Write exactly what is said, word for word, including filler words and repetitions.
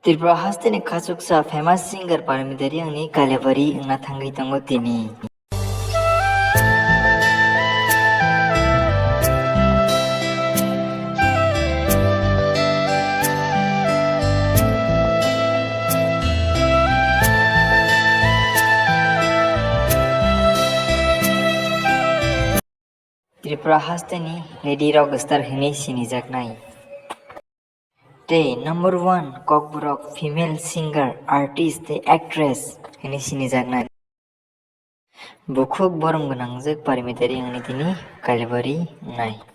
Tripura hasteni khachuksa famous singer Parmita Reang ni Kalibari wngna thangwi tongo tini. Tripura hasteni Lady Rockstar hinwi sinijaknai. Tei number one Kokborok female singer, artist tei actress hinwi sinijaknai. Bukhuk borom gwnangjak Parmita Reang ni tini Kalibari wngnai.